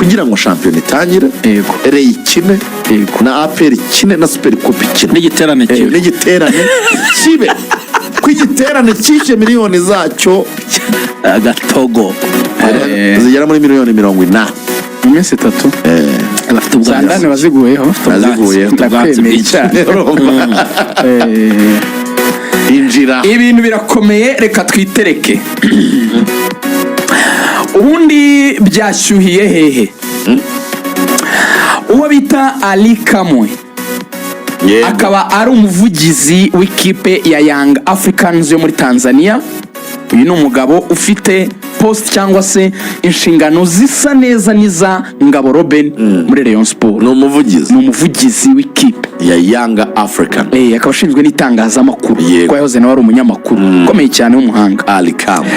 Kugira ngo shampiyona itangire, Rayon ikine na APR ikine na Super Coupe ikine n'igiterane kibe. N'igiterane kibe, ko igiterane cyishe miliyoni zacyo agatogo zigera muri miliyoni 80 Mu minsi 3. Bafite ubwatsi. Zandane waziguyeho. Naziguyeho. Ndakwemeye bwinshi. cyane. Injira. Ibintu birakomeye, reka twitereke. Ubundi byashyuhiye hehe? Uwo bita Ali Kamwe, akaba ari umuvugizi w'ikipe ya Young Africans yo muri Tanzania. Uyu ni umugabo ufite post cyangwa se inshingano zisa neza n'iza Ngabo Roben muri Rayon Sport. Ni umuvugizi. Ni umuvugizi w'ikipe ya Yanga African. Akaba ashinzwe n'itangazamakuru, kuko yahoze nawe ari umunyamakuru ukomeye cyane w'umuhanga. Ali Kamwe.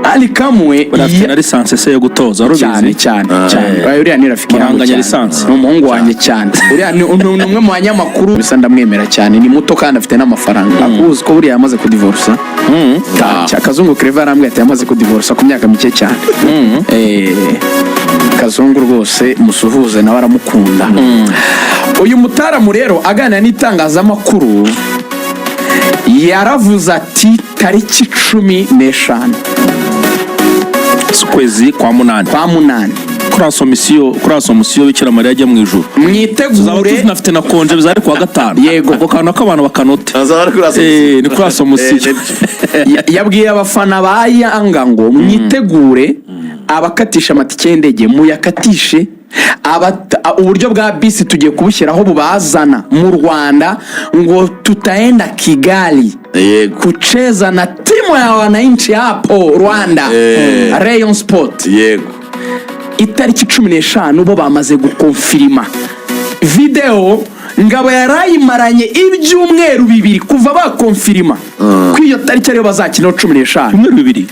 Ali Kamwe Buriya afite na licence se yo gutoza, wari Cyane. ubizi? Cyane cyane. Oya, uriya ni rafiki yangu Muranganya cyane. licence. Ni umuhungu wanjye cyane. Uriya ni umwe mu banyamakuru bisa, ndamwemera cyane. Ni muto kandi afite n'amafaranga. Akuzi ko buriya yamaze kudivorusa? Kazungu Clever yarambwiye ati yamaze kudivorusa ku myaka mike cyane. Kazungu rwose musuhuze, nawe aramukunda. Uyu mutaramu rero aganira n'itangazamakuru yaravuze ati tariki 15 z'ukwezi kwa munani, kwa munani, kuri Asomusiyo Bikira Mariya ajya mu ijuru, tuzaba mwitegure. Tunafite na congé, bizaba ari kuwa gatanu. Ako kantu k'abantu bakanote. Azaba ari kuri Asomusiyo. Ni kuri Asomusiyo. Yabwiye abafana ba Yanga ngo mwitegure, abakatisha amatike y'indege muyakatishe, uburyo bwa bisi tugiye kubushyiraho bubazana mu Rwanda, ngo tutaenda Kigali kucheza na timu ya wananchi hapo Rwanda, Rayon Sport. Itariki 15 bo bamaze gukonfirima. Videwo Ngabo yarayimaranye ibyumweru 2 kuva bakonfirima ko iyo tariki ariyo bazakinaho, 15. Ibyumweru 2?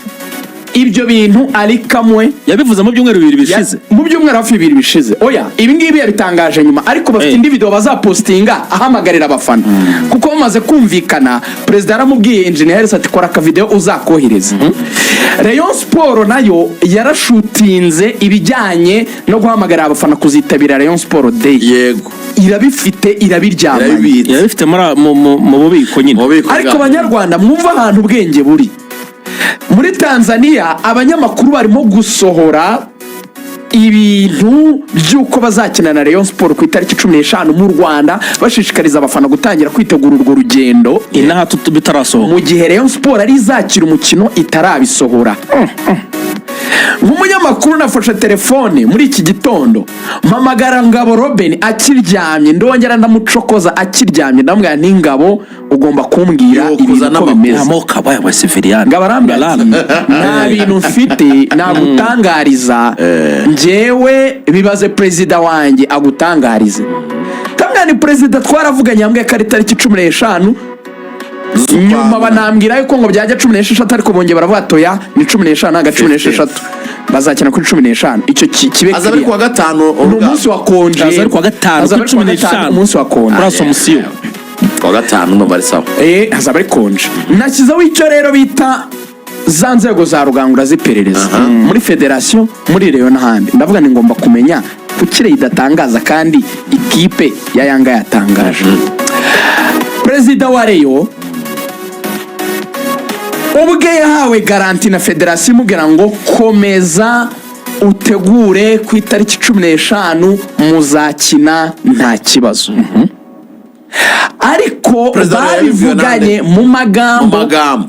Ibyo bintu ari kamwe. Yabivuze mu byumweru 2 bishize? Mu byumweru hafi 2 bishize. Oya, ibi ngibi yabitangaje nyuma, ariko bafite indi video bazapostinga ahamagarira abafana, kuko bamaze kumvikana. Perezida yaramubwiye, Engineer Hersi, ati kora akavideo uzakohereza. Rayon Sport nayo yarashutinze ibijyanye no guhamagarira abafana kuzitabira Rayon Sport Day. Irabifite, irabiryamanye. Irabibitse. Yarabifite mu bubiko nyine. Mu bubiko. Ariko Abanyarwanda, mwumva ahantu ubwenge buri. Muri Tanzania abanyamakuru barimo gusohora ibintu by'uko bazakina na Rayon Sport ku itariki 15 mu Rwanda, bashishikariza abafana gutangira kwitegura urwo rugendo, Inaha bitarasohoka. mu gihe Rayon Sport ari izakira umukino itarabisohora. Nk'umunyamakuru nafashe telefone muri iki gitondo, mpamagara Ngabo Robin akiryamye, ndongera ndamucokoza akiryamye, ndamubwira nti: "Ngabo, ugomba kumbwira Yo, ibintu kuzana uko amakuru. bimeze." Amoka bayawe civilian. Ngabo arambwira ati: "Nta bintu mfite nagutangariza njyewe, bibaze perezida wanjye agutangarize." Ndamubwira ni perezida twaravuganye, yambwiye ko ari tariki 15, nyuma banambwira yuko ngo byajya 16, ariko bongeye baravuga toya, ni 15, ntabwo 16, bazakina kuri 15. Icyo kibe Azaba ari clear. kuwa gatanu. Ni umunsi wa congé. Azaba ari kuwa gatanu, Azaba kuri ari kuwa cumi gatanu, n'eshanu. umunsi wa congé. Kuri Asomusiyo. Kuwa gatanu numva ari sawa. Hazaba ari congé. Nashyizeho icyo rero bita za nzego za rugangura z'iperereza muri federasiyo, muri Rayon n'ahandi. Ndavuga ni ngomba kumenya kuki Rayon idatangaza kandi ikipe ya Yanga yatangaje. Perezida wa Rayon ubwe yahawe garantie na federasiyo imubwira ngo komeza utegure, ku itariki 15 muzakina nta kibazo, ariko Perezida wa Rayon yabibwiwe babivuganye nande? mu Mu magambo magambo.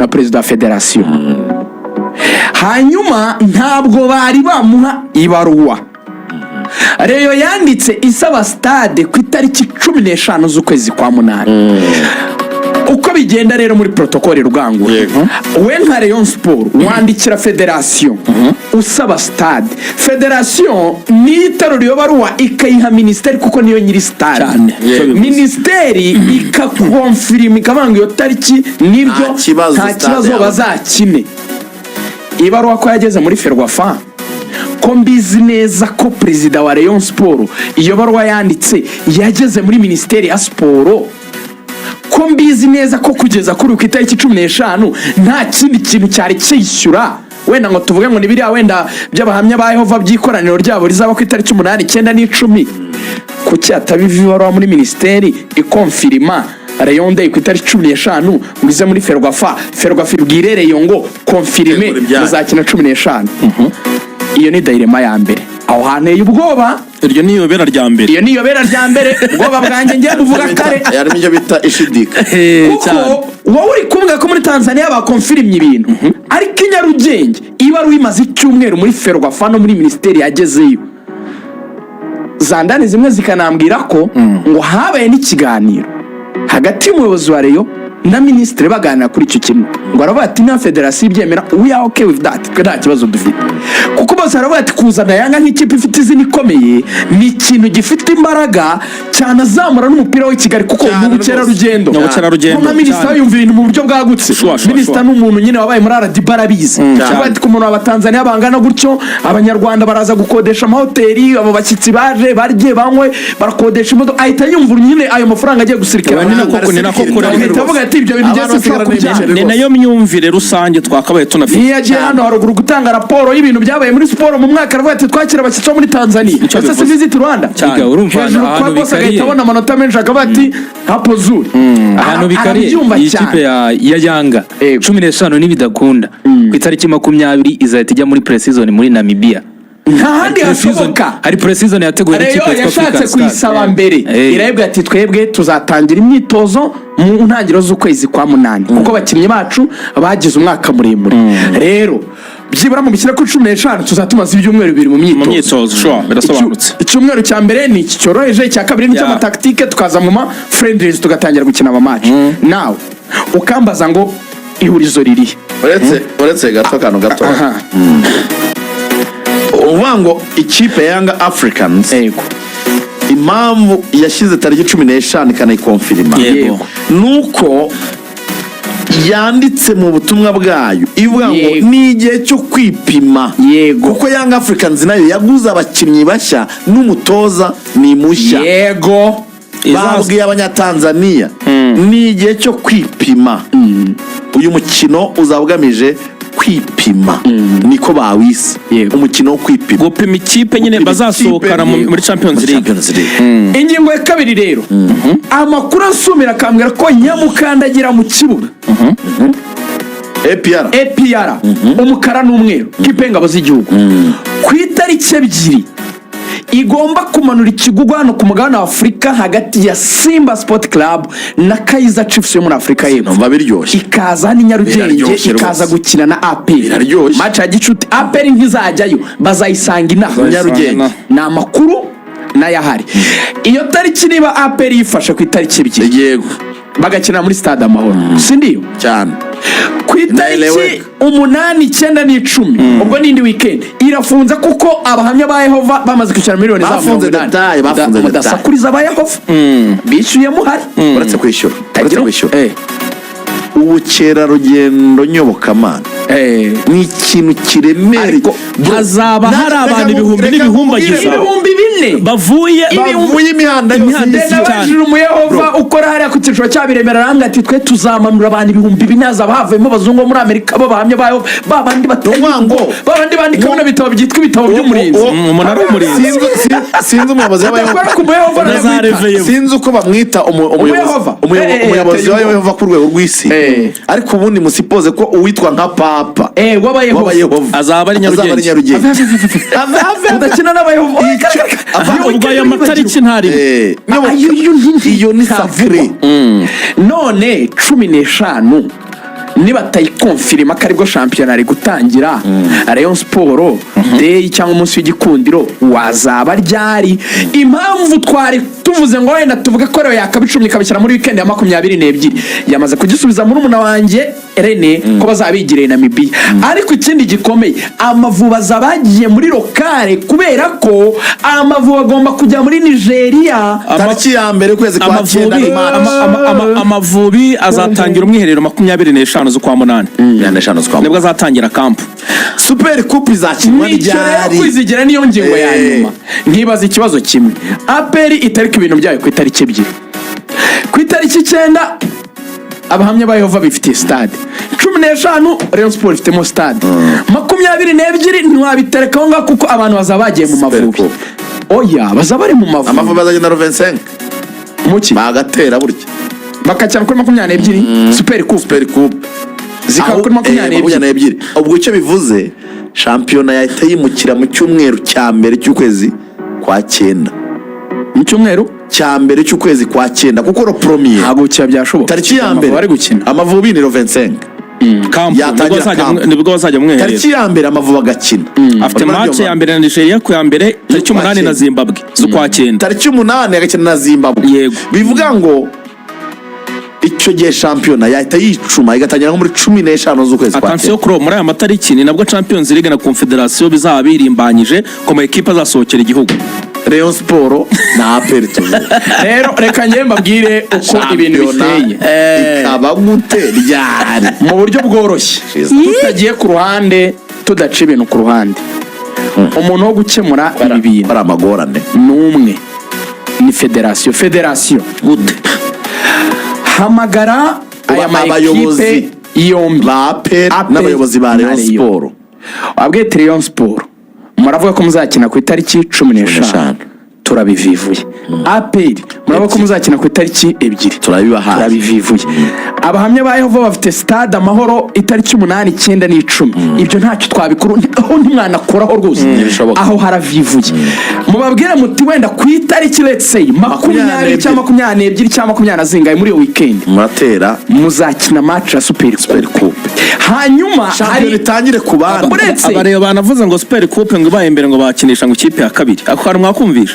na perezida wa federasiyo. Hanyuma ntabwo bari bamuha ibaruwa Rayon yanditse isaba stade ku itariki 15 z'ukwezi kwa munani. Uko bigenda rero muri protocole, Rugangura, we nka Rayon Sport wandikira federasiyo usaba stade, federasiyo niyo iterura iyo baruwa ikayiha minisiteri, kuko niyo nyiri stade. Cyane. Icyo bivuze. Minisiteri ikakonfirima, ikavuga ngo iyo tariki nibyo, Nta kibazo, nta stade kibazo, yaba. bazakine. Ibaruwa ko yageze muri Ferwafa, ko mbizi neza ko perezida wa Rayon Sport iyo baruwa yanditse yageze muri Minisiteri ya Siporo, ko mbizi neza ko kugeza kuri uku itariki 15 nta kindi kintu cyari cyishyura Wenda ngo tuvuge ngo ni biriya wenda by'Abahamya ba Yehova by'ikoraniro ryabo rizaba ku itariki 8, 9 n'icumi. Kuki hataba ibaruwa muri minisiteri ikonfirima Rayon Day ku itariki 15 ngo ize muri FERWAFA, FERWAFA ibwire Rayon ngo confirme, Tegura ibyayo. muzakina 15? Iyo ni dilemma ya mbere aho hanteye ubwoba. Iryo ni iyobera rya mbere. Iyo ni iyobera rya mbere, ubwoba bwanjye ngiye kuvuga kare. Harimo icyo bita ishidika. Kuko Cyane. wowe uri kumbwira ko muri Tanzania bakonfirimye ibintu, ariko i Nyarugenge ibaruwa imaze icyumweru muri FERWAFA no muri minisiteri yagezeyo, zandani zimwe zikanambwira ko ngo habaye n'ikiganiro hagati y'umuyobozi wa Rayon na minisitiri, baganira kuri icyo kimwe, ngo aravuga ati: "Niba federasiyo ibyemera, we are okay with that, twe nta kibazo dufite." Kuko bose baravuga ati kuzana Yanga nk'ikipe ifite izina ikomeye ni ikintu gifite imbaraga cyane, azamura n'umupira w'i Kigali, kuko Cyane ni ubukerarugendo. Ni ubukerarugendo, Nka minisita cyane. yumva ibintu mu buryo bwagutse. Sure. Minisita ni umuntu nyine wabaye muri RDB, arabizi. Avuga ati ku muntu w'Abatanzaniya bangana gutyo, Abanyarwanda baraza gukodesha amahoteli, abo bashyitsi baje barye, banywe, barakodesha imodoka, ahita yumva nyine ayo mafaranga agiye gusirikira. Ni nako kuri. Ahita avuga ati ibyo bintu Abantu byose nshobora basigarana kubyanga. ibiceri. Ni nayo myumvire rusange twakabaye tunafite. Niyo yagiye hano haruguru gutanga raporo y'ibintu byabaye muri siporo mu mwaka, aravuga ati twakira abashyitsi bo muri Tanzania. Nicyo Ese si bivuze. Visit Rwanda? Cyane. Biga, urumva Hejuru ahantu kwa bose bikariye. agahita abona amanota menshi, akavuga ati hapo zuri. Ahantu bikariye, Arabyumva iyi cyane. kipe ya Yanga, 15 nibidakunda, ku itariki 20 izahita ijya muri pre-season muri Namibia. Nta handi Pre-season- hashoboka. Hari pre-season yateguwe n'ikipe Rayon yitwa yashatse African Stars. kuyisaba mbere, irayibwira ati twebwe tuzatangira imyitozo mu ntangiriro z'ukwezi kwa munani, kuko abakinnyi bacu bagize umwaka muremure. Rero byibura mu bishyira kuri 15 tuzaba tumaze ibyumweru 2 mu Mu myitozo. myitozo, sure, birasobanutse. Icyumweru cya mbere ni iki cyoroheje, icya kabiri ni icy'amatactique, tukaza mu ma friendlies, tugatangira gukina ama match. Nawe ukambaza ngo ihurizo ririhe? Uretse gato, akantu gato. Aha. Uvuga ngo ikipe ya Yanga Africans, impamvu yashyize tariki 15 ikanayikonfirima, nuko yanditse mu butumwa bwayo ivuga ngo ni igihe cyo kwipima, kuko Yanga Africans nayo yaguze abakinnyi bashya n'umutoza ni mushya. Babwiye Abanyatanzaniya ni igihe cyo kwipima, uyu mukino uzaba ugamije kwipima, niko bawise. Umukino wo kwipima. Gupima ikipe nyine Gupima bazasohokana ikipe, muri Champions muri League. Champions League. Ingingo ya kabiri rero, amakuru asumira akambwira ko nyamukandagira mu kibuga APR. APR, umukara n'umweru, kipe y'ingabo z'igihugu, ku itariki 2 igomba kumanura ikigugu hano ku mugabane wa Afurika hagati ya Simba Sport Club na Kaizer Chiefs yo muri Afurika y'Epfo. Numva biryoshye. Ikaza hano i Nyarugenge, Biraryoshye ikaza rwose. gukina na APR. Biraryoshye. Match ya gicuti, APR ntizajyayo, bazayisanga inaha. Nyarugenge. Ni amakuru n'ayahari. Iyo tariki, niba APR yifashe ku itariki 2, bagakina muri Stade Amahoro, si ndiyo? Cyane. Ku itariki Naeleweka. 8, 9 n'icumi, ubwo n'indi weekend irafunze, kuko Abahamya ba Yehova bamaze kwishyura miliyoni zabo Bafunze 80. detail, bafunze detail. Mudasakuriza aba Yehova, bishyuye muhari. Uretse kwishyura, uretse kwishyura, ubukerarugendo nyobokamana ni ikintu kiremereye. Ariko Bro, hazaba hari abantu reka ibihumbi reka n'ibihumbagiza. nkubwire, 4000. Bavuye bavuye imihanda yose Imihanda y'isi. isi cyane. Nabajije umuyehova ukora hariya ku cyiciro cya Biremera, arambwira ati twe tuzamanura abantu 4000, hazaba havuyemo abazungu bo muri Amerika b'Abahamya ba Yehova, ba bandi bateye Ni ukuvuga ngo- ba bandi bandika bino bitabo byitwa ibitabo by'umurinzi. Umunara w'Umurinzi. Sinzi umuyobozi Adakora w'Abayehova. ku muyehova. Na za Reveye. Sinzi uko bamwita umuyobozi Umuyehova. umuyobozi Ateye w'Abayehova ku rwego rw'isi, ariko ubundi musipoze ko uwitwa nka papa w'Abayehova w'Abayehova Azaba ari azaba ari Nyarugenge. Nyarugenge. Ave. Udakina n'Abayehova. Ubwo ayo matariki ntarimo. Iyo ni sacré. None 15 nibatayikonfirima ko aribwo shampiyona ari gutangira, Rayon Sport Day cyangwa umunsi w'igikundiro wazaba ryari? Impamvu twari tuvuze ngo wenda tuvuge ko Rayon yakabicumye ikabishyira muri weekend ya 22, yamaze kugisubiza muri umuna wanjye Rene ko bazaba bigiriye Namibiya. Ariko ikindi gikomeye, Amavubi azaba yagiye muri locale, kubera ko Amavubi agomba kujya muri Nigeria. Tariki ya mbere ukwezi kwa cyenda Amavubi ni match. Amavubi azatangira umwiherero 25 z'ukwa munani. 25 z'ukwa Nibwo azatangira camp. Super Coupe izakinwa Nicyo rero ryari? kwizigira niyo ngingo ya nyuma. Nkibaza ikibazo kimwe: APR itarika ibintu byayo ku itariki 2, ku itariki 9. Abahamya ba Yehova bifitiye stade, 15 Rayon Sport ifitemo stade, 22 ntiwabiterekaho ngaho kuko abantu bazaba bagiye mu Super Mavubi. Coupe. Oya, bazaba bari mu Mavubi. Amavubi azagenda 25. Muki? Bagatera burya. Bakakina kuri 22 Super Coupe. Super Coupe. Zikaba kuri 22. 22. Ubwo icyo bivuze, shampiyona yahita yimukira mu cyumweru cya mbere cy'ukwezi kwa cyenda. Mu cyumweru Cya mbere cy'ukwezi kwa cyenda, kuko le premier, ntabwo kiba byashoboka. tariki ya mbere bari gukina. Amavubi ni le 25. Camp nibwo Yatangira camp. Nibwo bazajya mwiherero. Tariki ya mbere Amavubi agakina. Afite Urimo match urabyumva? ya mbere na Nigeria ku ya mbere, tariki 8 na Zimbabwe z'ukwa cyenda. Tariki 8 agakina na Zimbabwe. Yego. Bivuga ngo icyo gihe shampiyona yahita yicuma, igatangira nko muri 15 z'ukwezi kwa Attention cyenda. kuro, muri aya matariki ni nabwo Champions League na Confederation bizaba birimbanyije ku ma ekipe azasohokera igihugu. Rayon Sport na APR tuzi. Rero reka njye mbabwire uko ibintu Shampiyona biteye ikaba gute, ryari? Mu buryo bworoshye, tutagiye ku ruhande, tudaca ibintu ku ruhande, umuntu wo gukemura ibi bintu Ari amagorane. ni umwe, ni federasiyo. Federasiyo Gute? hamagara aya ma Abayobozi ekipe yombi, ba APR APR n'abayobozi ba na Rayon Rayon. Sport. Wabwiye Rayon Sport, muravuga ko muzakina ku itariki 15, 15. turabivivuye. APR, muravuga ko muzakina ku itariki 2, Turabibahaye. turabivivuye. Abahamya ba Yehova bafite Stade Amahoro itariki 8, 9 n'icumi. Ibyo ntacyo twabikora aho, ntimwanakoraho rwose. Ntibishoboka. Aho haravivuye. Mubabwire muti wenda ku itariki, let's say, 20 cyangwa 22 cyangwa makumyabiri na zingahe muri iyo weekend, Muratera muzakina match ya Super Super Coupe. Coupe. Hanyuma Shampiyona hari itangire ku bandi. Uretse Abareba banavuze ngo Super Coupe ngo ibaye mbere ngo bakinisha ngo ikipe ya kabiri. Ako kantu mwakumvisha?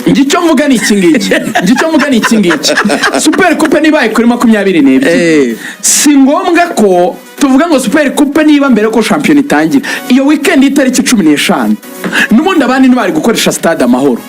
Njye icyo mvuga ni iki ngiki, njye icyo mvuga ni iki ngiki: Super Coupe nibaye kuri 22, si ngombwa ko tuvuga ngo Super Coupe niba mbere ko shampiyona itangira iyo weekend y'itariki 15. N'ubundi abandi ntibari gukoresha Stade Amahoro.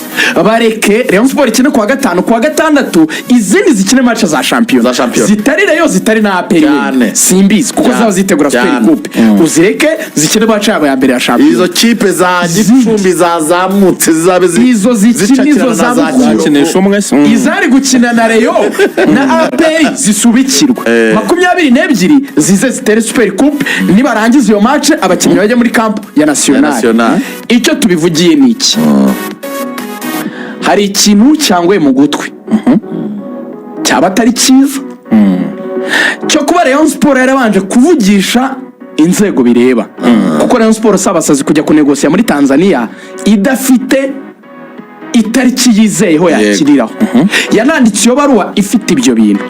Bareke Rayon Sport ikine kuwa gatanu, kuwa gatandatu izindi zikine match za shampiyona. Za shampiyona. Zitari Rayon, zitari na APR. Cyane. Simbizi kuko Cyane. zaba zitegura Super Cyane. Coupe. Uzireke zikine match yabo ya mbere ya shampiyona. Izo kipe za Gicumbi zazamutse zizabe Izo zikina, zicakirana izo na za za Mukura. Kiyovu. Bakinisha umwe se. Izari gukina na Rayon na APR zisubikirwa, 22 zize zitere Super Coupe. Nibarangiza iyo match, abakinnyi bajya muri camp ya Ya national. National. Icyo tubivugiye ni iki: hari ikintu cyanguye mu gutwi cyaba atari cyiza, cyo kuba Rayon Sport yarabanje kuvugisha inzego bireba, kuko Rayon Sport si abasazi kujya kunegosiya muri Tanzania idafite itariki yizeyeho yakiriraho. Yananditse iyo baruwa ifite ibyo bintu.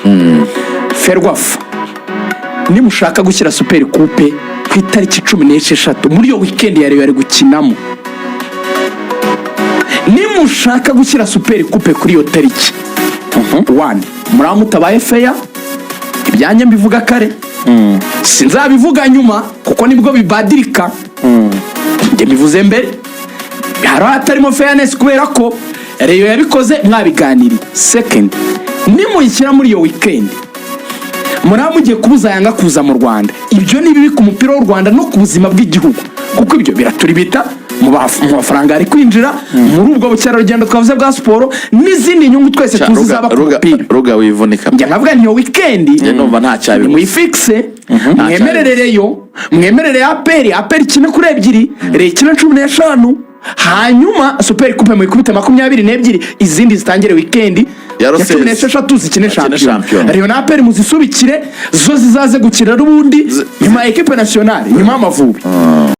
Ferwafa, nimushaka gushyira Super Coupe ku itariki 16 muri iyo weekend ya Rayon yari gukinamo, nimushaka gushyira Super Coupe kuri iyo tariki, one, muraba mutabaye fair. Ibyanjye mbivuga kare, sinzabivuga nyuma kuko nibwo bibadirika. Njye mbivuze mbere, hari hatarimo fairness kubera ko Rayon yabikoze mwabiganiriye. Second, nimuyishyira muri iyo weekend, muraba mugiye kubuza Yanga kuza mu Rwanda. Ibyo ni bibi ku mupira w'u Rwanda no ku buzima bw'igihugu, kuko ibyo biraturibita mu mafaranga ari kwinjira muri ubwo bukerarugendo twavuze bwa siporo n'izindi nyungu twese tuzi zaba ku mupira. Ruga, wivunika. Njya nkavuga nti iyo weekend Njye numva nta cyabibuze. muyifixe, mwemererereyo, mwemerere APR, APR ikine kuri 2, Rayon ikine 15, hanyuma Super Coupe muyikubite 22, izindi zitangire weekend Ya ya Rusizi. 16 zikine Bakine shampiyona. shampiyona. Rayon na APR muzisubikire, zo zizaze gukina n'ubundi nyuma ya équipe nationale, nyuma y'Amavubi.